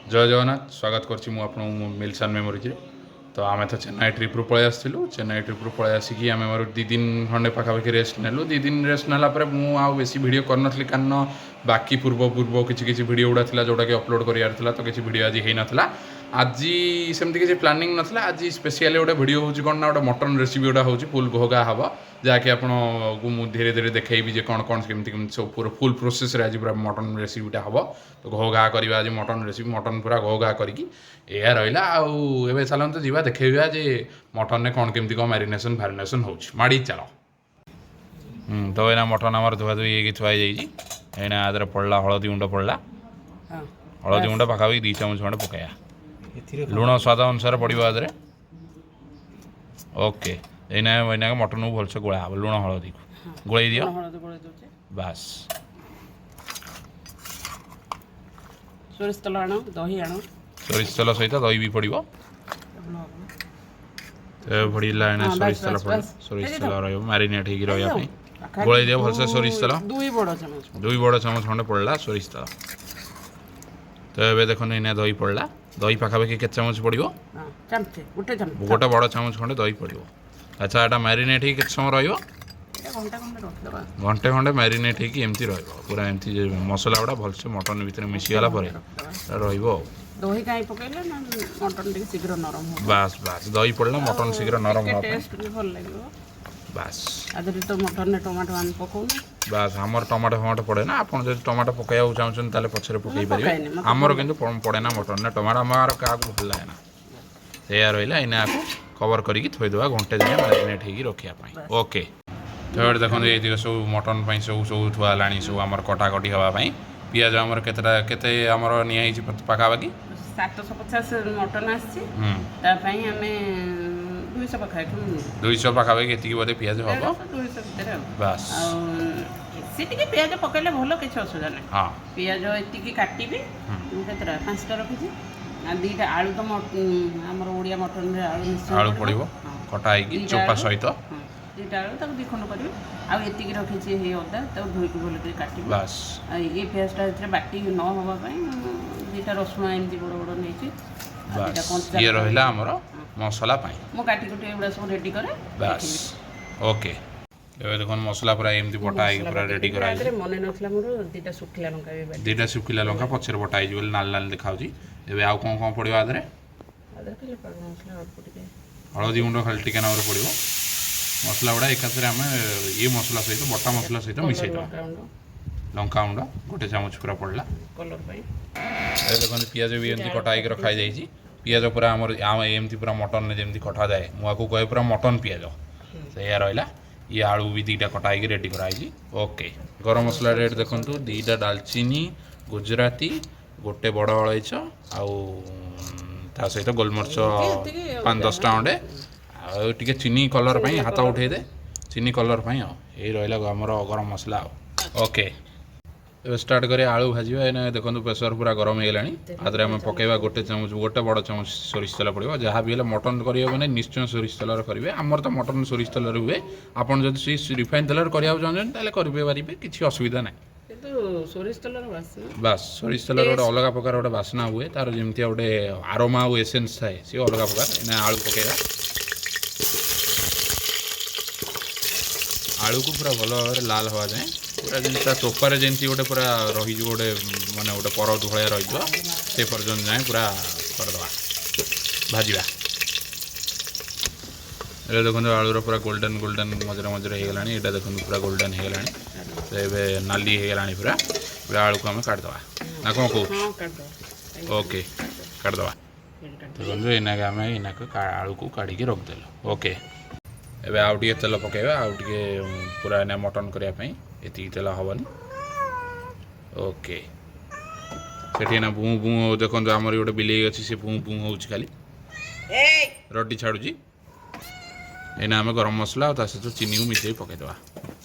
ଜୟ ଜଗନ୍ନାଥ। ସ୍ୱାଗତ କରୁଛି ମୁଁ ଆପଣଙ୍କୁ ମିଲ୍ସ ଆଣ୍ଡ ମେମୋରିଜରେ। ତ ଆମେ ତ ଚେନ୍ନାଇ ଟ୍ରିପ୍ରୁ ପଳେଇ ଆସିଥିଲୁ। ଚେନ୍ନାଇ ଟ୍ରିପ୍ରୁ ପଳେଇ ଆସିକି ଆମେ ମୋର 2 ଦିନ ଖଣ୍ଡେ ପାଖାପାଖି ରେଷ୍ଟ ନେଲୁ। 2 ଦିନ ରେଷ୍ଟ ନେଲା ପରେ ମୁଁ ଆଉ ବେଶୀ ଭିଡ଼ିଓ କରିନଥିଲି, କାରଣ ବାକି ପୂର୍ବ ପୂର୍ବ କିଛି କିଛି ଭିଡ଼ିଓ ଗୁଡ଼ା ଥିଲା, ଯେଉଁଟାକି ଅପଲୋଡ଼ କରିବାର ଥିଲା। ତ କିଛି ଭିଡ଼ିଓ ଆଜି ହେଇନଥିଲା। ଆଜି ସେମିତି କିଛି ପ୍ଲାନିଂ ନଥିଲା। ଆଜି ସ୍ପେସିଆଲି ଗୋଟେ ଭିଡ଼ିଓ ହେଉଛି କ'ଣ ନା ଗୋଟେ ମଟନ୍ ରେସିପି ଗୋଟେ ହେଉଛି, ଫୁଲ୍ ଘୋଘା ହେବ, ଯାହାକି ଆପଣଙ୍କୁ ମୁଁ ଧୀରେ ଧୀରେ ଦେଖେଇବି ଯେ କ'ଣ କ'ଣ, କେମିତି କେମିତି ସବୁ ପୁରା ଫୁଲ୍ ପ୍ରୋସେସ୍ରେ ଆଜି ପୁରା ମଟନ୍ ରେସିପିଟା ହେବ। ତ ଘୋଘା କରିବା ଆଜି ମଟନ୍ ରେସିପି, ମଟନ୍ ପୁରା ଘୋଘା କରିକି ଏଇଆ ରହିଲା। ଆଉ ଏବେ ଚାଲନ୍ତୁ ଯିବା, ଦେଖେଇବା ଯେ ମଟନ୍ରେ କ'ଣ କେମିତି କ'ଣ ମ୍ୟାରିନେସନ୍ ଫ୍ୟାରିନେସନ୍ ହେଉଛି। ମାଡ଼ି ଚାଲ। ତ ଏଇନା ମଟନ୍ ଆମର ଧୁଆ ଧୁଇ ହେଇକି ଥୁଆ ହେଇଯାଇଛି। ଏଇନା ଆ ଦେହରେ ପଡ଼ିଲା ହଳଦୀ ଗୁଣ୍ଡ ପଡ଼ିଲା। ହଳଦୀ ଗୁଣ୍ଡ ପାଖାପାଖି 2 ଚାମଚ ଖଣ୍ଡେ ପକାଇବା। ଏଥିରେ ଲୁଣ ସ୍ୱାଦ ଅନୁସାରେ ପଡ଼ିବ ଆ ଦେହରେ। ଓକେ, ଏଇନା ଏଇନା ମଟନକୁ ଭଲସେ ଗୋଳା ହେବ। ଲୁଣ ହଳଦୀକୁ ଗୋଳେଇ ଦିଅ। ହଳଦୀ ଗୋଳେଇ ଦେଉଛି। ବାସ୍। ସୋରିଷ ତେଲ ଆଣ, ଦହି ଆଣ। ସୋରିଷ ତେଲ ସହିତ ଦହି ବି ପଡ଼ିବ। ତ ପଡ଼ିଲା ଏଇନା। ହଁ, ବାସ୍, ସୋରିଷ ତେଲ ବାସ୍, ପଡ଼ିଲା। ବାସ୍। ସୋରିଷ ହେଇଯାଇଥାଉ। ତେଲ ରହିବ ମ୍ୟାରିନେଟ୍ ହେଇକି ରହିବା ପାଇଁ। ପାଖାପାଖି ଗୋଳେଇ ଦିଅ ଭଲସେ ସୋରିଷ ତେଲ। 2 ବଡ଼ ଚାମଚ। 2 ବଡ଼ ଚାମଚ ଖଣ୍ଡେ ପଡ଼ିଲା ସୋରିଷ ତେଲ। ତ ଏବେ ଦେଖନ୍ତୁ, ଏଇନା ଦହି ପଡ଼ିଲା। ଦହି ପାଖାପାଖି କେତେ ଚାମଚ ପଡ଼ିବ? ହଁ, ଚାମଚେ, ଗୋଟେ ଚାମଚ। ଗୋଟେ ବଡ଼ ଚାମଚ ଖଣ୍ଡେ ଦହି ପଡ଼ିବ। ଆଚ୍ଛା, ଏଇଟା ମ୍ୟାରିନେଟ୍ ହେଇକି କେତେ ସମୟ ରହିବ? ଏଇଟା ଘଣ୍ଟା ଖଣ୍ଡେ ରଖିଦେବା। ଘଣ୍ଟେ ଖଣ୍ଡେ ମ୍ୟାରିନେଟ୍ ହେଇକି ଏମିତି ରହିବ। ପୁରା ଏମିତି ଯେ ମସଲା ଗୁଡ଼ା ଭଲସେ ମଟନ୍ ଭିତରେ ମିଶିଗଲା ପରେ ରଖିଦେବା। ଏଟା ରହିବ। ଆଉ ଦହି କାହିଁ ପକେଇଲେ ନା ମଟନ୍ ଟିକେ ଶୀଘ୍ର ନରମ ହେବ। ବାସ୍ ବାସ୍, ଦହି ପଡ଼ିଲା ମଟନ୍ ଶୀଘ୍ର ନରମ ହେବା ପାଇଁ। ଟେଷ୍ଟ ବି ଭଲ ଲାଗିବ। ବାସ୍। ଆଦେହରେ ତ ମଟନରେ ଟମାଟୋ ଆମେ ପକଉନୁ। ବାସ୍, ଆମର ଟମାଟୋ ଫମାଟୋ ପଡ଼େ ନା। ଆପଣ ଯଦି ଟମାଟୋ ପକାଇବାକୁ ଚାହୁଁଛନ୍ତି, ତାହେଲେ ପଛରେ ପକାଇ ପାରିବେ। ପକାଏନି, ମତେ ଆମର କିନ୍ତୁ ପଡ଼େ ନା ମଟନରେ ଟମାଟୋ, ଆମର କାହାକୁ ଭଲ ଲାଗେ ନା। ସେଇଆ ରହିଲା। ଏଇନା ଆକୁ କଭର କରିକି ଥୋଇଦେବା ଘଣ୍ଟେ ଯାଏଁ ମ୍ୟାରିନେଟ୍ ହେଇକି ରଖିବା ପାଇଁ। ଓକେ, ତ ଏଠି ଦେଖନ୍ତୁ, ଏଇତିକ ସବୁ ମଟନ୍ ପାଇଁ ସବୁ ସବୁ ଥୁଆ ହେଲାଣି, ସବୁ ଆମର କଟାକଟି ହେବା ପାଇଁ। ପିଆଜ ଆମର କେତେଟା, କେତେ ଆମର ନିଆ ହେଇଛି ପାଖାପାଖି? 750 ମଟନ୍ ଆସିଛି। ତା ପାଇଁ ଆମେ 200 ପାଖାପାଖି ମୁଁ ନେବି। 200 ପାଖାପାଖି ଏତିକି ବୋଧେ ପିଆଜ ହେବ। 150 200 ଭିତରେ ଆଉ। ବାସ୍। ଆଉ ବେଶୀ ଟିକେ ପିଆଜ ପକେଇଲେ ଭଲ, କିଛି ଅସୁବିଧା ନାହିଁ। ପିଆଜ ଏତିକି କାଟିବି। ମୁଁ କେତେଟା, ପାଞ୍ଚଟା ରଖିଛି। ଆଉ ଦୁଇଟା ଆଳୁ ତ ଆମର ଓଡ଼ିଆ ମଟନରେ ଆଳୁ ନିଶ୍ଚୟ। ଆଳୁ ପଡ଼ିବ। କଟା ହେଇକି ଦିଟା ଚୋପା ଆଳୁ। ସହିତ। ହଁ, ଦୁଇଟା ଆଳୁ, ତାକୁ ଦୁଇ ଖଣ୍ଡ କରିବି। ଆଉ ଏତିକି ରଖିଛି ହେଇ ଅଦା, ତାକୁ ଧୋଇକି ଭଲ କରି କାଟିବି। ବାସ୍। ଆଉ ଇଏ ପିଆଜଟା ଏଥିରେ ବାଟି ନ ହେବା ପାଇଁ ମୁଁ ଦୁଇଟା ରସୁଣ ଏମିତି ବଡ଼ ବଡ଼ ନେଇଛି ଆଉ ଦୁଇଟା ବାସ୍। କଞ୍ଚା ଇଏ ଲଙ୍କା। ରହିଲା ଆମର ମସଲା ପାଇଁ। ମୁଁ କାଟି କୁଟି ଏଗୁଡ଼ା ସବୁ ରେଡ଼ି କରେ। ବାସ୍, ଓକେ। ଏବେ ଦେଖନ୍ତୁ, ମସଲା ପୁରା ଏମିତି ବଟା ହେଇକି ପୁରା ରେଡ଼ି କରାହେଇଛି। ତାପରେ ମନେ ନଥିଲା ମୋର, ଦୁଇଟା ଶୁଖିଲା ଲଙ୍କା ବି ବାଟି ଦୁଇଟା ଶୁଖିଲା ଲଙ୍କା ପଛରେ ବଟା ହେଇଛି ବୋଲି ନାଲି ନାଲି ଦେଖାଯାଉଛି। ଏବେ ଆଉ କ'ଣ କ'ଣ ପଡ଼ିବ ଆ ଦେହରେ? ଅଦା ଖାଲି ପାଗ ମସଲା ଅଳ୍ପ ଟିକେ। ହଳଦୀ ଗୁଣ୍ଡ ଖାଲି ଟିକେ ନାକରୁ ପଡ଼ିବ। ମସଲା ଗୁଡ଼ା ଏକାଥରେ ଆମେ ଇଏ ମସଲା ସହିତ, ବଟା ମସଲା ସହିତ ମିଶାଇ ଦେବା। ଲଙ୍କାଗୁଣ୍ଡ। ଲଙ୍କା ଗୁଣ୍ଡ ଗୋଟେ ଚାମଚ ପୁରା ପଡ଼ିଲା। କଲର୍ ପାଇଁ। ଏବେ ଦେଖନ୍ତୁ, ପିଆଜ ବି ଏମିତି କଟା ହେଇକି ରଖାଯାଇଛି। ପିଆଜ ପୁରା ଆମର ଆମ ଏମିତି ପୁରା ମଟନରେ ଯେମିତି କଟାଯାଏ, ମୁଁ ଆକୁ କହେ ପୁରା ମଟନ୍ ପିଆଜ। ସେଇଆ ରହିଲା। ଇଏ ଆଳୁ ବି ଦୁଇଟା କଟା ହେଇକି ରେଡ଼ି କରାହେଇଛି। ଓକେ, ଗରମ ମସଲା ରେଟ୍ ଦେଖନ୍ତୁ, ଦୁଇଟା ଡାଲଚିନି ଗୁଜୁରାତି, ଗୋଟେ ବଡ଼ ଅଳେଇଚ, ଆଉ ତା ସହିତ ଗୋଲମରିଚ ଏତିକି ଆଉ। 5-10ଟା ଖଣ୍ଡେ, ଆଉ ଟିକେ ଚିନି କଲର୍ ପାଇଁ। ହାତ ଉଠେଇ ଦେ, ଚିନି କଲର୍ ପାଇଁ। ଆଉ ଏଇ ରହିଲା ଆମର ଗରମ ମସଲା। ଆଉ ଓକେ, ଏବେ ଷ୍ଟାର୍ଟ କରିବା ଆଳୁ ଭାଜିବା। ଏଇନା ଦେଖନ୍ତୁ, ପ୍ରେସର ପୁରା ଗରମ ହେଇଗଲାଣି। ଆ ଦେହରେ ଆମେ ପକାଇବା ଗୋଟେ ଚାମଚ, ଗୋଟେ ବଡ଼ ଚାମଚ ସୋରିଷ ତେଲ ପଡ଼ିବ। ଯାହା ବି ହେଲେ ମଟନ୍ କରିବେ ମାନେ ନିଶ୍ଚୟ ସୋରିଷ ତେଲରେ କରିବେ। ଆମର ତ ମଟନ୍ ସୋରିଷ ତେଲରେ ହୁଏ। ଆପଣ ଯଦି ସେଇ ରିଫାଇନ୍ ତେଲରେ କରିବାକୁ ଚାହୁଁଛନ୍ତି, ତାହେଲେ କରିପାରିବେ, କିଛି ଅସୁବିଧା ନାହିଁ। କିନ୍ତୁ ସୋରିଷ ତେଲର ବାସ୍ନା ବାସ୍, ସୋରିଷ ତେଲର ଗୋଟେ ଅଲଗା ପ୍ରକାର ଗୋଟେ ବାସ୍ନା ହୁଏ। ତାର ଯେମିତିଆ ଗୋଟେ ଆରୋମା ଆଉ ଏସେନ୍ସ ଥାଏ, ସିଏ ଅଲଗା ପ୍ରକାର। ଏଇନା ଆଳୁ ପକାଇବା। ଆଳୁକୁ ପୁରା ଭଲ ଭାବରେ ଲାଲ ହେବା ଯାଏଁ, ପୁରା ଯେମିତି ତା ଚୋପାରେ ଯେମିତି ଗୋଟେ ପୁରା ରହିଯିବ, ଗୋଟେ ମାନେ ଗୋଟେ ପରଦ ଭଳିଆ ରହିଯିବ, ସେ ପର୍ଯ୍ୟନ୍ତ ଯାଏଁ ପୁରା କରିଦେବା, ଭାଜିବା। ଏବେ ଦେଖନ୍ତୁ, ଆଳୁର ପୁରା ଗୋଲ୍ଡେନ୍ ଗୋଲ୍ଡେନ୍ ମଝିରେ ମଝିରେ ହେଇଗଲାଣି। ଏଇଟା ଦେଖନ୍ତୁ, ପୁରା ଗୋଲ୍ଡେନ୍ ହେଇଗଲାଣି। ତ ଏବେ ନାଲି ହେଇଗଲାଣି ପୁରା ପୁରା। ଆଳୁକୁ ଆମେ କାଟିଦେବା ନା କ'ଣ କହୁଛୁ? ହଁ, କାଟିଦେବା। ଓକେ, କାଟିଦେବା। ଦେଖନ୍ତୁ, ଏଇନାକେ ଆମେ ଏଇନାକେ ଆଳୁକୁ କାଢ଼ିକି ରଖିଦେଲୁ। ଓକେ, ଏବେ ଆଉ ଟିକେ ତେଲ ପକାଇବା। ଆଉ ଟିକେ ପୁରା ଏଇନା ମଟନ୍ କରିବା ପାଇଁ ଏତିକି ତେଲ ହେବନି। ଓକେ, ସେଠି ଏଇନା ବୁଁ ବୁଁ। ଦେଖନ୍ତୁ, ଆମର ଗୋଟେ ବିଲେଇ ଅଛି, ସେ ବୁଁ ବୁଁ ହେଉଛି, ଖାଲି ରଡି ଛାଡ଼ୁଛି। ଏଇନା ଆମେ ଗରମ ମସଲା ଆଉ ତା ସହିତ ଚିନିକୁ ମିଶାଇ ପକାଇଦେବା।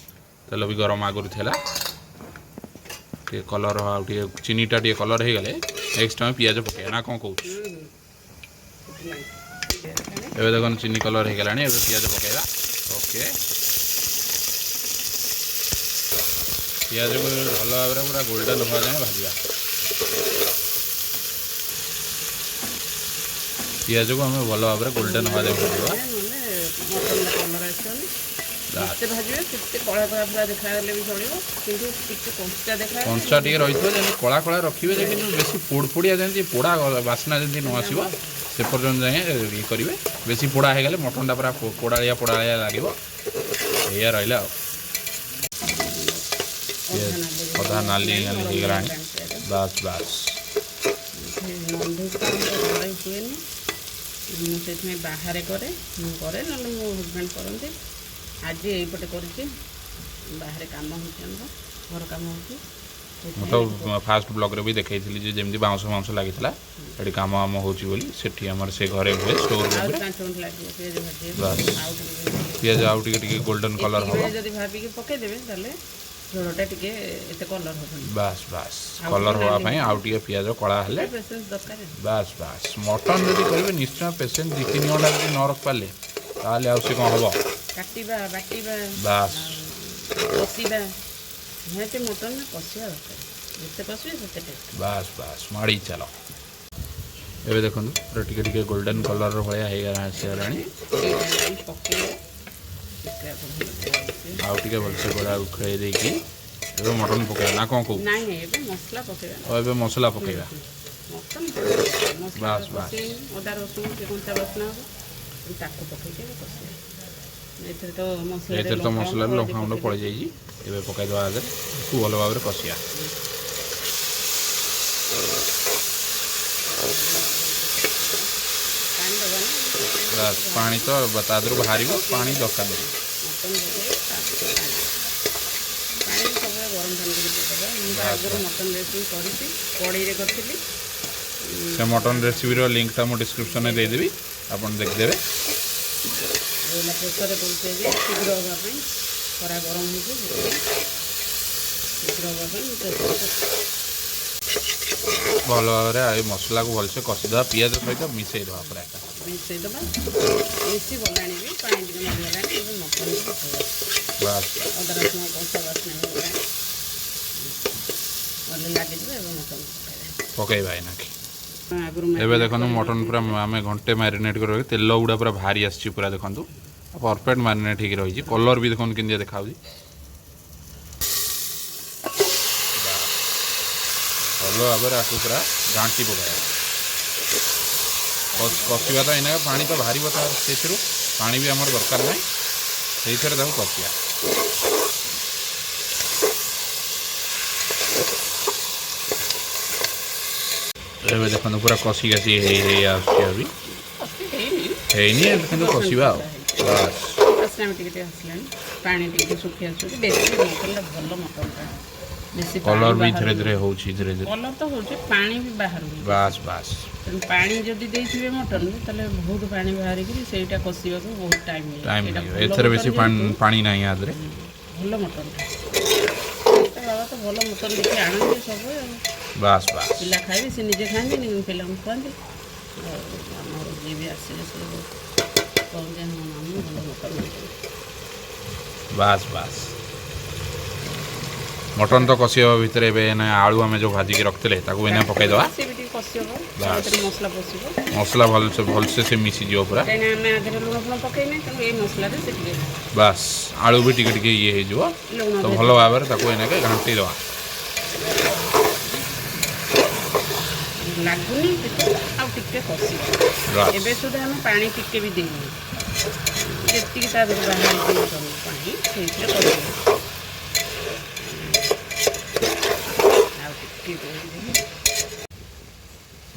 ତେଲ ବି ଗରମ ଆଗରୁ ଥିଲା। ଟିକେ କଲର୍ ଆଉ ଟିକେ ଚିନିଟା ଟିକେ କଲର୍ ହେଇଗଲେ ନେକ୍ସଟ ଆମେ ପିଆଜ ପକାଇବା, ନା କ'ଣ କହୁଛୁ? ଏବେ ଦେଖନ୍ତୁ, ଚିନି କଲର୍ ହେଇଗଲାଣି। ଏବେ ପିଆଜ ପକାଇବା। ଓକେ, ପିଆଜକୁ ଭଲ ଭାବରେ ପୁରା ଗୋଲ୍ଡେନ୍ ହେବା ଯାଏଁ ଭାଜିବା। ପିଆଜକୁ ଆମେ ଭଲ ଭାବରେ ଗୋଲ୍ଡେନ୍ ହେବା ଯାଏଁ ଭାଜିବା। ନହେଲେ ମଟନ୍ର କଲର୍ ଆସିବନି। ଯେତେ ଭାଜିବେ ସେତେ କଳା କଳା ପୁରା ଦେଖାଗଲେ ବି ଚଳିବ, କିନ୍ତୁ ଟିକେ କଞ୍ଚା ଦେଖାଗଲେ। କଞ୍ଚା ଟିକେ ରହିଥିବ, ଯେମିତି କଳା କଳା ରଖିବେ ଯେ, କିନ୍ତୁ ବେଶୀ ପୋଡ଼ ପୋଡ଼ିଆ, ଯେମିତି ପୋଡ଼ା ବାସ୍ନା ଯେମିତି ନ ଆସିବ, ସେ ପର୍ଯ୍ୟନ୍ତ ଯାଏଁ ଇଏ କରିବେ। ବେଶୀ ପୋଡ଼ା ହେଇଗଲେ ମଟନ୍ଟା ପୁରା ପୋଡ଼ାଳିଆ ପୋଡ଼ାଳିଆ ଲାଗିବ। ଏଇଆ ରହିଲା ଆଉ। ଅଧା ନାଲି। ଅଧା ନାଲି ନାଲି ହେଇଗଲାଣି। ବାସ୍ ବାସ୍। ନନଭେଜ୍ ତ ଆମର ଘରେ ହୁଏନି। ମୁଁ ସେଥିପାଇଁ ବାହାରେ କରେ। ମୁଁ କରେ, ନହେଲେ ମୋ ହଜବେଣ୍ଡ କରନ୍ତି। ଆଜି ଏଇପଟେ କରୁଛି, ବାହାରେ କାମ ହେଉଛି, ଆମର ଘର କାମ ହେଉଛି। ମୁଁ ତ ଫାଷ୍ଟ ବ୍ଲଗ୍ରେ ବି ଦେଖେଇଥିଲି ଯେ ଯେମିତି ବାଉଁଶ ବାଉଁଶ ଲାଗିଥିଲା, ସେଠି କାମ ଆମ ହେଉଛି ବୋଲି। ସେଠି ଆମର ସେ ଘରେ ହୁଏ, ଷ୍ଟୋର ଆହୁରି ରୁମ୍ରେ। 5 ମିନିଟ୍ ଲାଗିବ ପିଆଜ ଭାଜିବାକୁ। ବାସ୍। ଆଉ ଟିକେ ପିଆଜ ଆଉ ଟିକେ ଟିକେ ଗୋଲ୍ଡେନ୍ କଲର୍ ହେବ। ଏତିକି ବେଳେ ଯଦି ଭାବିକି ପକେଇଦେବେ, ତାହେଲେ ଝୋଳଟା ଟିକେ ଏତେ କଲର୍ ହେବନି। ବାସ୍ ବାସ୍। ଆଉ କଲର୍ ଟିକେ ହେବା ନାଲି ପାଇଁ ଆଉ ଟିକେ ପିଆଜ କଳା ହେଲେ। ପେସେନ୍ସ ଦରକାର। ବାସ୍ ବାସ୍। ମଟନ୍ ଯଦି କରିବେ, ନିଶ୍ଚୟ ପେସେନ୍ସ 2-3 ଘଣ୍ଟା ଯଦି ନ ରଖିପାରିଲେ, ତାହେଲେ ଆଉ ସେ କ'ଣ ହେବ? କାଟିବା, ବାଟିବା, ବାସ୍। କଷିବା। ନିହାତି ମଟନ୍ କଷିବା ଦରକାର। ଯେତେ କଷିବେ ସେତେ ଟେଷ୍ଟ। ବାସ୍ ବାସ୍, ମାଡ଼ି ଚାଲ। ଏବେ ଦେଖନ୍ତୁ, ପୁରା ଟିକେ ଟିକେ ଗୋଲ୍ଡେନ୍ କଲର୍ ଭଳିଆ ହେଇଗଲା, ଆସିଗଲାଣି। ଏଇଟା ଆମେ ପକେଇବା ଟିକେ ଆକୁ ଭଲ ଗୋଳେଇକି। ଆଉ ଟିକେ ଭଲସେ ଗୋଳା ଖେଳେଇ ଦେଇକି ଏବେ ମଟନ୍ ପକେଇବା ନା କ'ଣ କହୁ? ନାଇଁ ନାଇଁ, ଏବେ ମସଲା ପକେଇବା। ଆଉ ଏବେ ମସଲା ପକେଇବା। ମଟନ୍ ମସଲା ବାସ୍, ବାସ୍। କଷି, ଅଦା ରସୁଣ ଟିକେ କଞ୍ଚା ବାସ୍ନା ହେବ, ତାକୁ ପକେଇକି ଏବେ କଷିବା। ଏଥିରେ ତ ମସଲାରେ ଏଥିରେ ତ ଲଙ୍କାଗୁଣ୍ଡ, ମସଲାରେ ହଳଦୀ ଲଙ୍କାଗୁଣ୍ଡ ପକେଇ ପଡ଼ିଯାଇଛି। ଏବେ ପକାଇଦେବା ଆଗରେ, ତାକୁ ଭଲ ଭାବରେ କଷିବା। ପାଣି ଦେବାନି। ବାସ୍, ପାଣି ତ ତା ଦେହରୁ ବାହାରିବ, ପାଣି ଦରକାର ନାହିଁ। ମଟନ୍ ପକେଇବେ, ତାପରେ ପାଣି। ପାଣି ସବୁବେଳେ ଗରମ ପାଣି କରି ଦେବା। ମୁଁ ତ ଆଗରୁ ମଟନ୍ ରେସିପି କରିଛି, କଡ଼େଇରେ କରିଥିଲି। ସେ ମଟନ୍ ରେସିପିର ଲିଙ୍କଟା ମୁଁ ଡିସ୍କ୍ରିପ୍ସନରେ ଦେଇଦେବି, ଆପଣ ଦେଖିଦେବେ। ହେଲା ପ୍ରେସରରେ କରୁଛି ଆଜି ଶୀଘ୍ର ହେବା ପାଇଁ। ଖରା ଗରମ ହେଉଛି, ସେଥିପାଇଁ ଶୀଘ୍ର ହେବା ପାଇଁ ମୁଁ ପ୍ରେସରରେ କରୁଛି। ଭଲ ଭାବରେ ଏ ମସଲାକୁ ଭଲସେ କଷିଦେବା, ପିଆଜ ସହିତ ମିଶାଇ ଦେବା ପୁରା ଏକା। ମିଶାଇଦେବା। ମିଶି ଗଲାଣି ବି, ପାଣି ଟିକେ ମରିଗଲାଣି। ଏବେ ମଟନ୍ ପକେଇବା। ବାସ୍। ଅଦା ରସୁଣ କଞ୍ଚା ବାସ୍ନା ହେଇଗଲାଣି, ନହେଲେ ଲାଗିଯିବ। ଏବେ ମଟନ୍ ପକେଇବା। ପକେଇବା ଏଇନାକେ। ଆଗରୁ ଏବେ ଦେଖନ୍ତୁ, ମଟନ୍ ପୁରା ଆମେ ଘଣ୍ଟେ ମ୍ୟାରିନେଟ୍ କରି ରଖି, ତେଲ ଗୁଡ଼ା ପୁରା ବାହାରି ଆସିଛି ପୁରା। ଦେଖନ୍ତୁ, ପରଫେକ୍ଟ ମ୍ୟାରିନେଟ୍ ହେଇକି ରହିଛି। କଲର୍ ବି ଦେଖନ୍ତୁ କେମିତି ଦେଖାଯାଉଛି। ବାସ୍। ଭଲ ଭାବରେ ଆକୁ ପୁରା ଘାଣ୍ଟି ପକାଇବା, କଷିବା ତ ଏଇନା। ପାଣି ତ ବାହାରିବ ତାର ସେଥିରୁ, ପାଣି ବି ଆମର ଦରକାର ନାହିଁ। ସେଇଥିରେ ତାକୁ କଷିବା। ଏବେ ଦେଖନ୍ତୁ, ପୁରା କଷି କଷି ହେଇ ହେଇ ଆସୁଛି ଆହୁରି। କଷି ହେଇନି। ହେଇନି ଏବେ, କିନ୍ତୁ କଷିବା ଆଉ, ବାସ୍। ବାସ୍ନା ବି ଟିକେ ଟିକେ ଆସିଲାଣି, ପାଣି ଟିକେ ଟିକେ ଶୁଖି ଆସୁଛି। ବେଶୀ ମଟନ୍ଟା ଭଲ, ମଟନ୍ଟା ବେଶୀ କଲର୍ ବି ଧୀରେ ଧୀରେ ହେଉଛି, ଧୀରେ ଧୀରେ। କଲର୍ ତ ହେଉଛି, ପାଣି ବି ବାହାରୁନି। ବାସ୍ ବାସ୍। ତେଣୁ ପାଣି ଯଦି ଦେଇଥିବେ ମଟନ୍ରେ, ତାହେଲେ ବହୁତ ପାଣି ବାହାରିକିରି ସେଇଟା କଷିବାକୁ ବହୁତ ଟାଇମ୍ ନିଏ। ଟାଇମ୍ ଏଇଟା ଲାଗିବ। ଭଲ ଏଥିରେ ବେଶୀ ମଟନ୍ ପାଣି ଯେହେତୁ, ପାଣି ନାହିଁ ଆ ଦେହରେ। ଭଲ ମଟନ୍ଟା। ତା ବାବା ତ ଭଲ ମଟନ୍ ଦେଖି ଆଣନ୍ତି ସବୁ ଆଉ। ବାସ୍ ବାସ୍। ପିଲା ଖାଇବେ, ସେ ନିଜେ ଖାଆନ୍ତିନି, କିନ୍ତୁ ପିଲାଙ୍କୁ ଖୁଆନ୍ତି। ଆଉ ଆମର ଯିଏ ବି ଆସିଲେ, ସେ କହନ୍ତି, ହଁ ମାମୁଁ ଭଲ ମଟନ୍ ଆଣିଛନ୍ତି। ବାସ୍ ବାସ୍। ମଟନ୍ ତ କଷି ହେବା ଭିତରେ ଏବେ ଏଇନା ଆଳୁ ଆମେ ଯେଉଁ ଭାଜିକି ରଖିଥିଲେ, ତାକୁ ଏଇନା ପକାଇଦେବା। ସେ ବି ଟିକେ କଷି ହବ। ବାସ୍। ସେଥିରେ ମସଲା ପଶିବ। ମସଲା ଭଲସେ ଭଲସେ ସେ ମିଶିଯିବ ପୁରା। କାହିଁକିନା ଆମେ ଆଗରେ ଲୁଣ ଫୁଣ ପକେଇନେ, ତେଣୁ ଏଇ ମସଲାରେ ସେ ଟିକେ ବାସ୍, ଆଳୁ ବି ଟିକେ ଟିକେ ଇଏ ହେଇଯିବ। ଲୁଣ ତ ଭଲ ଭାବରେ ତାକୁ ଏଇନାକେ ଘାଣ୍ଟି ଦେବା। ଲାଗୁନି ଟିକେ, ଆଉ ଟିକେ କଷିବ। ବାସ୍। ଏବେ ସୁଦ୍ଧା ଆମେ ପାଣି ଟିକେ ବି ଦେଇନୁ। ଯେତିକି ତା ଦେହରୁ ବାହାରିଛି ମଟନ୍ ପାଣି, ସେଇଥିରେ କରିଦେବୁ। ଆଉ ଟିକେ ଗୋଳେଇଦେବୁ।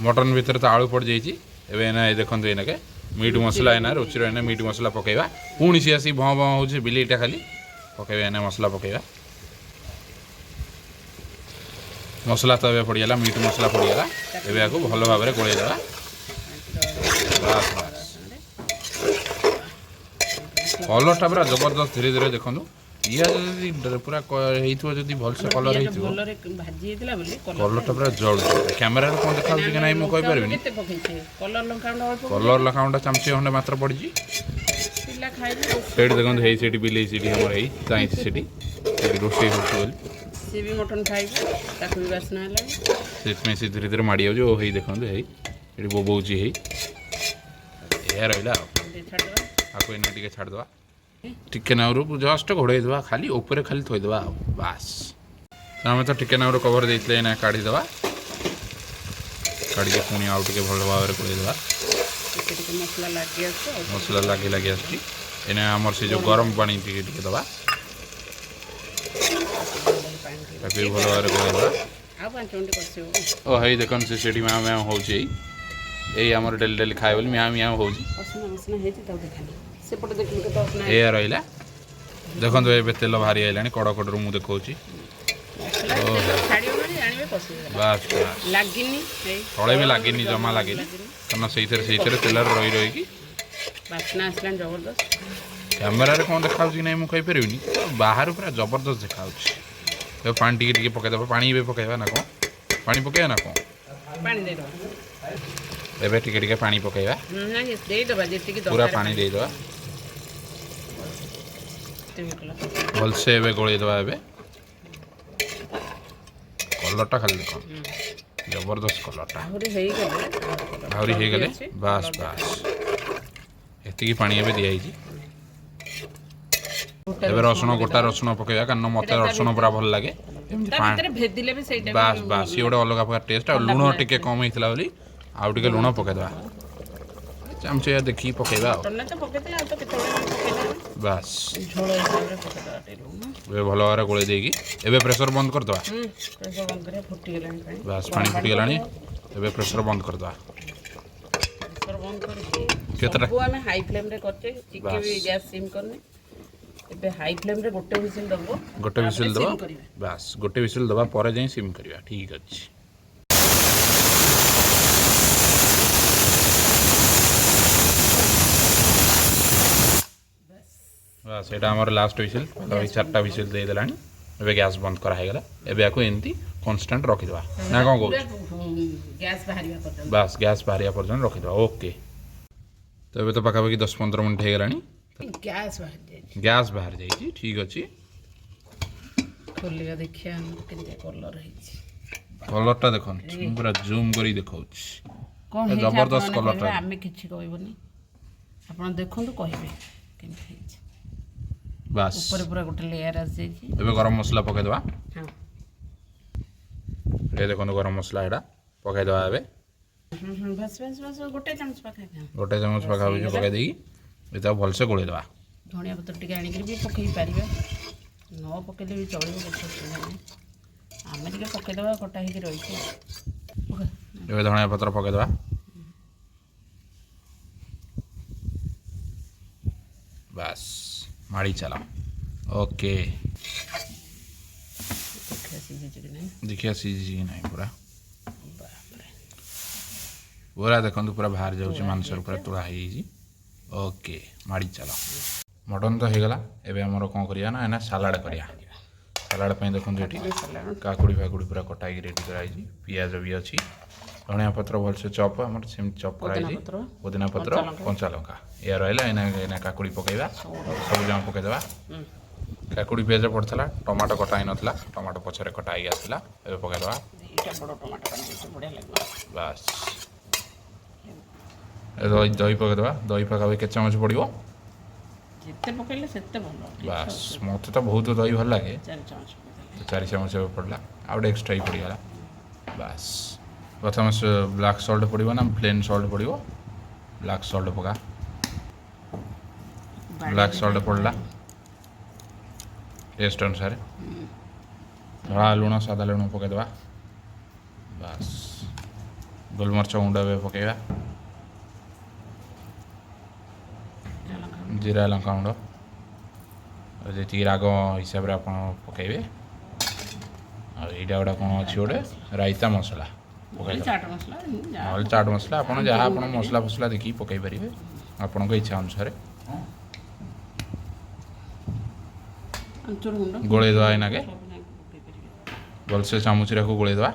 ମଟନ୍ ଭିତରେ ତ ଆଳୁ ପଡ଼ିଯାଇଛି। ଏବେ ଏଇନା ଏ ଦେଖନ୍ତୁ, ଏଇନାକେ ମିଟ୍ ମସଲା, ଏଇନା ରୁଚିର ଏଇନା ମିଟ୍ ମସଲା ପକାଇବା। ପୁଣି ସିଏ ଆସିକି ଭଁ ଭଁ ହେଉଛି ବିଲେଇଟା ଖାଲି। ପକାଇବା ଏଇନା ମସଲା ପକାଇବା। ମସଲା ତ ଏବେ ପଡ଼ିଗଲା, ମିଟ୍ ମସଲା ପଡ଼ିଗଲା। ଏବେ ଆକୁ ଭଲ ଭାବରେ ଗୋଳେଇ ଦେବା। ବାସ୍ ବାସ୍। କଲର୍ଟା ପୁରା ଜବରଦସ୍ତ। ଧୀରେ ଧୀରେ ଦେଖନ୍ତୁ, ପିଆଜ ଯଦି ପୁରା ହେଇଥିବ, ଯଦି ଭଲସେ କଲର୍ ପିଆଜ ହେଇଥିବ। ଭଲରେ ଭାଜି ହେଇଥିଲା ବୋଲି କଲର୍ଟା ପୁରା ଜଳୁଛି। କ୍ୟାମେରାରେ କ'ଣ ଦେଖାଯାଉଛି କି ନାହିଁ ମୁଁ କହିପାରିବିନି। କେତେ ପକେଇଛେ? କଲର୍ ଲଙ୍କାଗୁଣ୍ଡ ଅଳ୍ପ। କଲର୍ ଲଙ୍କାଗୁଣ୍ଡ ଚାମଚେ ଖଣ୍ଡେ ମାତ୍ର ପଡ଼ିଛି। ପିଲା ଖାଇବେ। ସେଇଠି ଦେଖନ୍ତୁ, ହେଇ ସେଇଠି ବିଲେଇ, ସେଇଠି ଆମର ହେଇ ଚାହିଁଛି ସେଠି, ସେଠି ରୋଷେଇ ହେଉଛି ବୋଲି। ସିଏ ବି ମଟନ୍ ଖାଇବ, ତାକୁ ବି ବାସ୍ନା ହେଲାଣି। ସେଥିପାଇଁ ସେ ଧୀରେ ଧୀରେ ମାଡ଼ି ଯାଉଛି। ଓ ହେଇ ଦେଖନ୍ତୁ, ହେଇ ଏଠି ବୋବଉଛି ହେଇ। ଏହା ରହିଲା ଆଉ। ଟିକେ ଛାଡ଼ିଦେବା। ଆକୁ ଏଇନା ଟିକେ ଛାଡ଼ିଦେବା, ଟିକେ ନାଉରୁ ଜଷ୍ଟ ଘୋଡ଼େଇ ଦେବା, ଖାଲି ଉପରେ ଖାଲି ଥୋଇଦେବା ଆଉ ବାସ୍। ତ ଆମେ ତ ଟିକେ ନାଉରୁ କଭର ଦେଇଥିଲେ, ଏଇନା କାଢ଼ିଦେବା। କାଢ଼ିକି ପୁଣି ଆଉ ଟିକେ ଭଲ ଭାବରେ ଗୋଳେଇଦେବା। ଟିକେ ଟିକେ ମସଲା ଲାଗି ଆସୁଛି ଆଉ। ମସଲା ଲାଗି ଲାଗି ଆସୁଛି। ଏଇନା ଆମର ସେ ଯେଉଁ ଗରମ ପାଣି ଟିକେ ଟିକେ ଦେବା। ପାଣି ଟିକେ। ତାକୁ ବି ଭଲ ଭାବରେ ଗୋଳେଇଦେବା। ଆଉ 5 ମିନିଟ୍ କଷିବ। ଓ ହେଇ ଦେଖନ୍ତୁ, ସେ ସେଠି ମ୍ୟାଁ ମ୍ୟାଁ ହେଉଛି। ଏଇ ଏଇ ଆମର ଡେଲି ଡେଲି ଖାଏ ବୋଲି ମ୍ୟାଁ ମ୍ୟାଁ ହେଉଛି। ଅସନା ମସନା ହେଇଛି, ତାକୁ ଦେଖାନି। ସେପଟେ ଦେଖିଲୁ କେତେ ଅସନା। ଏଇଆ ରହିଲା। ଦେଖନ୍ତୁ, ଏବେ ତେଲ ବାହାରି ଆଇଲାଣି କଡ଼ କଡ଼ରୁ, ମୁଁ ଦେଖାଉଛି। ମସଲା ତେଲ ଛାଡ଼ିବ ମାନେ ଜାଣିବେ କଷିଗଲା। ବାସ୍ ବାସ୍। ଲାଗିନି ଏଇ। ତଳେ ବି ଲାଗିନି, ଜମା ଲାଗିନି, କାରଣ ସେଇଥିରେ ସେଇଥିରେ ତେଲରେ ରହି ରହିକି। ବାସ୍ନା ଆସିଲାଣି ଜବରଦସ୍ତ। କ୍ୟାମେରାରେ କ'ଣ ଦେଖାଯାଉଛି କି ନାହିଁ ମୁଁ କହିପାରିବିନି, କିନ୍ତୁ ବାହାରୁ ପୁରା ଜବରଦସ୍ତ ଦେଖାଯାଉଛି। ଏବେ ପାଣି ଟିକେ ଟିକେ ପକାଇଦେବା। ପାଣି ଏବେ ପକାଇବା ନା କ'ଣ? ପାଣି ପକାଇବା ନା କ'ଣ? ପାଣି ଦେଇଦେବା। ଏବେ ଟିକେ ଟିକେ ପାଣି ପକାଇବା। ନାଇଁ, ଦେଇଦେବା ଯେତିକି ପୁରା ଦରକାର। ପାଣି ଦେଇଦେବା। ଏତିକି ହେଇଗଲା। ଭଲସେ ଏବେ ଗୋଳେଇଦେବା। ଏବେ କଲର୍ଟା ଖାଲି ଦେଖନ୍ତୁ, ଜବରଦସ୍ତ କଲର୍ଟା। ଆହୁରି ହେଇଗଲେ। ଆହୁରି ହେଇଗଲେ। ଅଛି। ବାସ୍ ବାସ୍, ଏତିକି ପାଣି ଏବେ ଦିଆହେଇଛି। ଏବେ ରସୁଣ, ଗୋଟା ରସୁଣ ପକାଇବା, କାରଣ ମୋତେ ରସୁଣ ପୁରା ଭଲ ଲାଗେ ଏମିତି। ତା ପାଣି ଭିତରେ ଭେଦିଲେ ବି ସେଇଟା ବି। ବାସ୍ ବାସ୍, ସିଏ ଗୋଟେ ଅଲଗା ପ୍ରକାର ଟେଷ୍ଟ। ଆଉ ଲୁଣ ଟିକେ କମ୍ ହେଇଥିଲା ବୋଲି ଆଉ ଟିକେ ଲୁଣ ପକାଇଦେବା, ଚାମଚ ଦେଖିକି ପକାଇବା ଆଉ। ମଟନରେ ତ ପକେଇଥିଲେ, ଆଉ ତ କେତେବେଳେ ବି ପକେଇଲେ। ବାସ୍। ଝୋଳ ହିସାବରେ ପକେଇଦେବା ଟିକେ ଲୁଣ। ଏବେ ଭଲ ଭାବରେ ଗୋଳେଇ ଦେଇକି ଏବେ ପ୍ରେସର ବନ୍ଦ କରିଦେବା। ପ୍ରେସର ବନ୍ଦ କରିବା, ଫୁଟିଗଲାଣି ପାଣି। ବାସ୍, ପାଣି ଫୁଟିଗଲାଣି, ଏବେ ପ୍ରେସର ବନ୍ଦ କରିଦେବା। ପ୍ରେସର ବନ୍ଦ କରିକି କେତେଟା? ସବୁ ଆମେ ହାଇ ଫ୍ଲେମ୍ରେ କରିଛେ, ଟିକେ ବି ବାସ୍। ଗ୍ୟାସ୍ ସିମ୍ କରିନି। ଏବେ ହାଇ ଫ୍ଲେମ୍ରେ ଗୋଟେ ହୁଇସିଲ୍ ଦେବ। ଗୋଟେ ହୁଇସିଲ୍ ଦେବା। ସିମ୍ କରିବା। ବାସ୍, ଗୋଟେ ହୁଇସିଲ୍ ଦେବା ପରେ ଯାଇ ସିମ୍ କରିବା। ଠିକ୍ ଅଛି। ବାସ୍, ଏଇଟା ଆମର ଲାଷ୍ଟ ହୁଇସିଲ୍। ପାଖାପାଖି ଚାରିଟା ହୁଇସିଲ୍ ଦେଇଦେଲାଣି। ଏବେ ଗ୍ୟାସ୍ ବନ୍ଦ କରାହେଇଗଲା। ଏବେ ୟାକୁ ଏମିତି କନଷ୍ଟାଣ୍ଟ ରଖିଦେବା ନା କ'ଣ କହୁଛୁ? ଗ୍ୟାସ୍ ବାହାରିବା ପର୍ଯ୍ୟନ୍ତ। ବାସ୍, ଗ୍ୟାସ୍ ବାହାରିବା ପର୍ଯ୍ୟନ୍ତ ରଖିଦେବା। ଓକେ, ତ ଏବେ ତ ପାଖାପାଖି 10-15 ମିନିଟ୍ ହେଇଗଲାଣି। ଗ୍ୟାସ୍ ବାହାରି ଯାଇଛି। ଗ୍ୟାସ୍ ବାହାରି ଯାଇଛି, ଠିକ୍ ଅଛି। ଖୋଲିବା, ଦେଖିବା ଆମର କେମିତି କଲର୍ ହେଇଛି। କଲର୍ଟା ଦେଖନ୍ତୁ, ମୁଁ ପୁରା ଜୁମ୍ କରିକି ଦେଖାଉଛି। କ'ଣ ହେଇଛି ଜବରଦସ୍ତ ଆପଣମାନେ କଲର୍ଟା। କହିବେ, ଆମେ କିଛି କହିବୁନି। ଆପଣ ଦେଖନ୍ତୁ, କହିବେ କେମିତି ହେଇଛି। ବାସ୍। ଉପରେ ପୁରା ଗୋଟେ ଲେୟାର ଆସିଯାଇଛି। ଏବେ ଗରମ ମସଲା ପକାଇଦେବା। ହଁ। ଏ ଦେଖନ୍ତୁ, ଗରମ ମସଲା ଏଇଟା ପକାଇଦେବା ଏବେ। ହୁଁ ହୁଁ ବାସ୍ ବାସ୍ ବାସ୍, ଗୋଟେ ଚାମଚ ପାଖାପାଖି, ହଁ। ଗୋଟେ ଚାମଚ ପାଖାପାଖି ପକାଇ ଦେଇକି ଏଟାକୁ ଭଲସେ ଗୋଳେଇଦେବା। ଧଣିଆ ପତ୍ର ଟିକେ ଆଣିକିରି ବି ପକେଇ ପାରିବେ, ନ ପକେଇଲେ ବି ଚଳିବ, କିଛି ଅସୁବିଧା ନାହିଁ। ଆମେ ଟିକେ ପକେଇଦେବା, କଟା ହେଇକି ରହିଛି। ପକା। ଏବେ ଧଣିଆ ପତ୍ର ପକାଇଦେବା। ବାସ୍, ମାଡ଼ି ଚାଲ। ଓକେ। ଦେଖିବା ସିଝିଛି କି ନାହିଁ। ଦେଖିବା ସିଝିଛି କି ନାହିଁ ପୁରା। ବାପରେ! ପୁରା ଦେଖନ୍ତୁ, ପୁରା ବାହାରି ଯାଉଛି ମାଂସରୁ, ପୁରା ତୁଳା ହେଇଯାଇଛି। ଓକେ, ମାଡ଼ି ଚାଲ। ମଟନ୍ ତ ହେଇଗଲା। ଏବେ ଆମର କ'ଣ କରିବା ନା, ଏନା ସାଲାଡ଼ କରିବା। ସାଲାଡ଼ ପାଇଁ ଦେଖନ୍ତୁ, ଏଠି କାକୁଡ଼ି ଫାକୁଡ଼ି ପୁରା କଟା ହେଇକି ରେଡ଼ି କରାହେଇଛି, ପିଆଜ ବି ଅଛି, ଧଣିଆ ପତ୍ର ଭଲସେ ଚପ୍, ଆମର ସେମିତି ଚପ୍ କରାହେଇଛି। ପତ୍ର। ପୁଦିନା ପତ୍ର, କଞ୍ଚା ଲଙ୍କା, ଏହା ରହିଲା। ଏଇନା ଏଇନା କାକୁଡ଼ି ପକାଇବା, ସବୁ ଯାକ ପକାଇଦେବା। କାକୁଡ଼ି, ପିଆଜ ପଡ଼ିଥିଲା, ଟମାଟୋ କଟା ହେଇନଥିଲା, ଟମାଟୋ ପଛରେ କଟା ହେଇକି ଆସିଥିଲା। ଏବେ ପକାଇଦେବା। ଦୁଇଟା ବଡ଼ ଟମାଟୋ କାଟିଦେଇଛି, ବଢ଼ିଆ ଲାଗିବ। ବାସ୍, ଏ ଦହି, ଦହି ପକାଇଦେବା। ଦହି ପାଖାପାଖି କେତେ ଚାମଚ ପଡ଼ିବ? ଯେତେ ପକେଇଲେ ସେତେ ଭଲ। ବାସ୍, ମୋତେ ତ ବହୁତ ଦହି ଭଲ ଲାଗେ। 4 ଚାମଚ ପକେଇଦେଲେ। ତ 4 ଚାମଚ ଏବେ ପଡ଼ିଲା, ଆଉ ଗୋଟେ ଏକ୍ସଟ୍ରା ବି ପଡ଼ିଗଲା। ବାସ୍, ପ୍ରଥମେ ବ୍ଲାକ୍ ସଲ୍ଟ ପଡ଼ିବ ନା ପ୍ଲେନ୍ ସଲ୍ଟ ପଡ଼ିବ? ବ୍ଲାକ୍ ସଲ୍ଟ ପକା। ବ୍ଲାକ୍ ସଲ୍ଟ ପଡ଼ିଲା ଟେଷ୍ଟ ଅନୁସାରେ। ଧଳା ଲୁଣ, ସାଦା ଲୁଣ ପକାଇଦେବା। ବାସ୍, ଗୋଲମରିଚ ଗୁଣ୍ଡ ଏବେ ପକାଇବା। ଜିରା ଲଙ୍କା ଗୁଣ୍ଡ, ଆଉ ଯେତିକି ରାଗ ହିସାବରେ ଆପଣ ପକାଇବେ। ଆଉ ଏଇଟା ଗୋଟେ କ'ଣ ଅଛି, ଗୋଟେ ରାଇତା ମସଲା ପକାଇଦେବା। ଚାଟ ମସଲା ଯାହା। ନହେଲେ ଚାଟ୍ ମସଲା, ଆପଣ ଯାହା ଆପଣ ମସଲା ଫସଲା ଦେଖିକି ପକାଇ ପାରିବେ ଆପଣଙ୍କ ଇଚ୍ଛା ଅନୁସାରେ। ଆମ୍ଚୁର ଗୁଣ୍ଡ। ଗୋଳେଇ ଦେବା ଏଇନାକେ। ସବୁ ଯାକ ପକେଇ ପାରିବେ। ଭଲସେ ଚାମଚରେ ଗୋଳେଇ ଦେବା।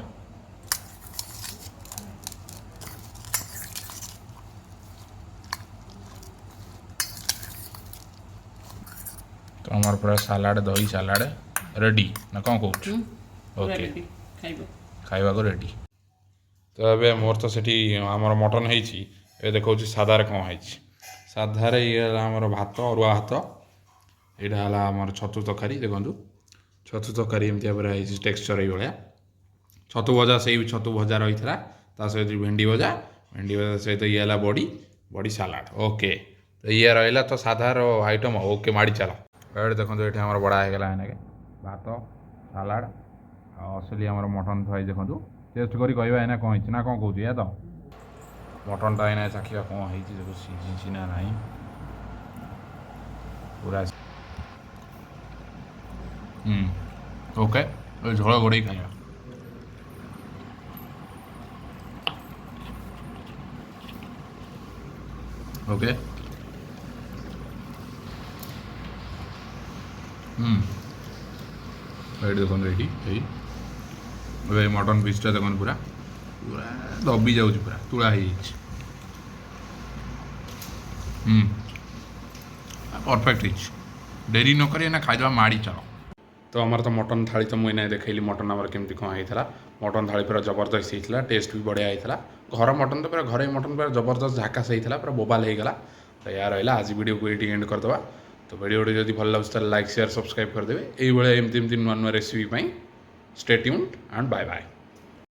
ତ ଆମର ପୁରା ସାଲାଡ଼, ଦହି ସାଲାଡ଼ ରେଡ଼ି ନା କ'ଣ କହୁଛୁ? ପୁରା ଓକେ। ରେଡ଼ି ଖାଇବ। ଖାଇବାକୁ ରେଡ଼ି। ତ ଏବେ ମୋର ତ ସେଠି ଆମର ମଟନ୍ ହେଇଛି, ଏବେ ଦେଖାଉଛି ସାଦାରେ କ'ଣ ହେଇଛି। ସାଧାରେ ଇଏ ହେଲା ଆମର ଭାତ, ଅରୁଆ ଭାତ। ଏଇଟା ହେଲା ଆମର ଛତୁ ତରକାରୀ। ଦେଖନ୍ତୁ, ଛତୁ ତରକାରୀ ଏମିତିଆ ପୁରା ହେଇଛି, ଟେକ୍ସଚର୍ ଏଇଭଳିଆ। ଛତୁ ଭଜା, ସେଇ ଛତୁ ଭଜା ରହିଥିଲା, ତା ସହିତ ଭେଣ୍ଡି ଭଜା, ଭେଣ୍ଡି ଭଜା ସହିତ ଇଏ ହେଲା ବଡ଼ି, ବଡ଼ି ସାଲାଡ଼। ଓକେ, ତ ଇଏ ରହିଲା ତ ସାଧାର ଆଇଟମ୍। ଓକେ, ମାଡ଼ି ଚାଲ। ଏଇଠି ଦେଖନ୍ତୁ, ଏଠି ଆମର ବଡ଼ା ହେଇଗଲା ଏଇନାକେ ଭାତ, ସାଲାଡ଼ ଆଉ ଅସଲି ଆମର ମଟନ୍ ଥୁଆ ହେଇଛି। ଦେଖନ୍ତୁ, ଟେଷ୍ଟ କରି କହିବା ଏଇନା କ'ଣ ହେଇଛି ନା କ'ଣ କହୁଛୁ। ୟା ତ ମଟନ୍ଟା, ଏଇନା ଚାଖିବା କ'ଣ ହେଇଛି। ଦେଖୁ ସିଝିଛି ନା ନାହିଁ ପୁରା। ଓକେ, ଝୋଳ ଗୋଡ଼େଇ ଖାଇବା। ଓକେ, ଏଇଠି ଦେଖନ୍ତୁ, ଏଇଠି ଏଇ ଏବେ ମଟନ୍ ପିସ୍ଟା ଦେଖନ୍ତୁ, ପୁରା ପୁରା ଦବି ଯାଉଛି, ପୁରା ତୁଳା ହେଇଯାଇଛି। ପରଫେକ୍ଟ ହେଇଛି। ଡେରି ନ କରି ଏଇନା ଖାଇଦେବା, ମାଡ଼ି ଚାଲ। ତ ଆମର ତ ମଟନ୍ ଥାଳି ତ ମୁଁ ଏଇନା ଦେଖେଇଲି, ମଟନ୍ ଆମର କେମିତି କ'ଣ ହେଇଥିଲା। ମଟନ୍ ଥାଳି ପୁରା ଜବରଦସ୍ତ ହେଇଥିଲା, ଟେଷ୍ଟ ବି ବଢ଼ିଆ ହେଇଥିଲା। ଘର ମଟନ୍ ତ ପୁରା, ଘରେ ମଟନ୍ ପୁରା ଜବରଦସ୍ତ ଝାକାସ ହେଇଥିଲା, ପୁରା ବୋବାଲ ହେଇଗଲା। ତ ଏହା ରହିଲା, ଆଜି ଭିଡ଼ିଓକୁ ଏଇଠି ଏଣ୍ଡ କରିଦେବା। ତ ଭିଡ଼ିଓଟି ଯଦି ଭଲ ଲାଗୁଛି, ତାହେଲେ ଲାଇକ୍, ସେୟାର, ସବସ୍କ୍ରାଇବ୍ କରିଦେବେ। ଏଇଭଳିଆ ଏମିତି ଏମିତି ନୂଆ ନୂଆ ରେସିପି ପାଇଁ stay tuned and bye bye.